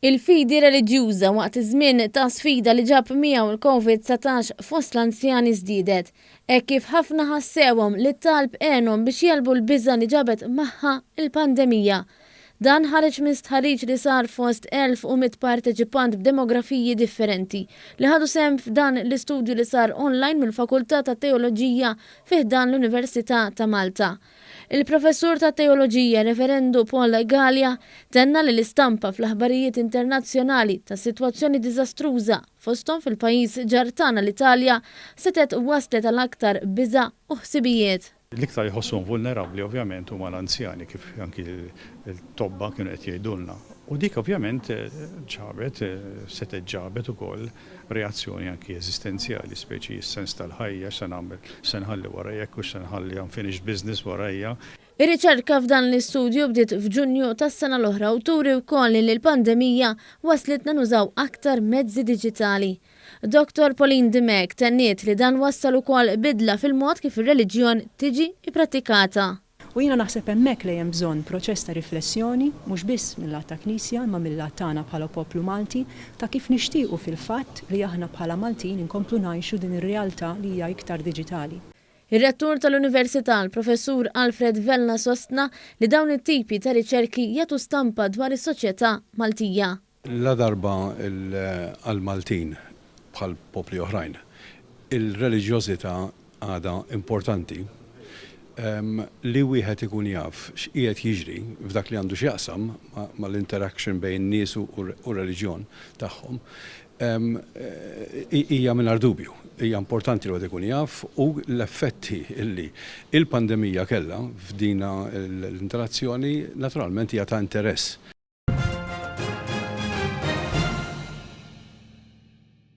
Il-fidi reliġjuża waqt iż-żmien ta' sfida li ġab miegħu l-Covid 19 fost l-anzjani żdiedet, hekk kif ħafna ħassewhom li t-talb għenhom biex jegħlbu l-biża' li ġabet magħha l-pandemija. Dan ħareġ minn stħarriġ li sar fost 1,100 parteċipant b'demografiji differenti li ħadu sehem f'dan l-istudju li sar online mill-Fakultà tat-Teoloġija fi ħdan l-Università ta' Malta. Il-Professur tat-Teoloġija Reverendu Paul Galea tenna li l-istampa fl-aħbarijiet internazzjonali tas-sitwazzjoni diżastruża fosthom fil-pajjiż ġar tagħna l-Italja setgħet wasslet għal aktar biża' u ħsibijiet. L-iktar jħossuhom vulnerabbli ovvjament huma l-anzjani kif anki l-tobba kienu qed jgħidulna. U dik ovvjament ġabet, setgħet ġabet ukoll reazzjoni anki eżistenzjali, speċi s-sens tal-ħajja, x'se nagħmel, x'se nħalli warajja, jekk hux se nħalli unfinished business warajja. Ir-riċerka f'dan l-istudju bdiet f'Ġunju tas-sena l-oħra u turi wkoll li l-pandemija wasslitna nużaw aktar mezzi diġitali. Dottor Pauline Dimech tenniet li dan wassal ukoll bidla fil-mod kif ir-reliġjon tiġi pprattikata. U jiena naħseb hemmhekk li hemm bżonn proċess ta' riflessjoni, mhux biss mil-lat ta' Knisja imma mil-lat tagħna bħala poplu Malti, ta' kif nixtiequ fil-fatt li aħna bħala Maltin inkomplu ngħixu din ir-realtà li hija iktar diġitali. Ir-Rettur tal-Università, l-Professur Alfred Vella sostna li dawn it-tipi ta' riċerki jagħtu stampa dwar is-soċjetà Maltija. Ladarba għall-Maltin, bħal popli oħrajn, il-reliġjożità għadha importanti, li wieħed ikun jaf x'qiegħed jiġri f'dak li għandu x'jaqsam mal-interaction bejn in-nies u r-reliġjon tagħhom, hija mingħajr dubju. Hija importanti li wieħed ikun jaf u l-effetti li l-pandemija kellha f'dina l-interazzjoni naturalment hija ta' interess.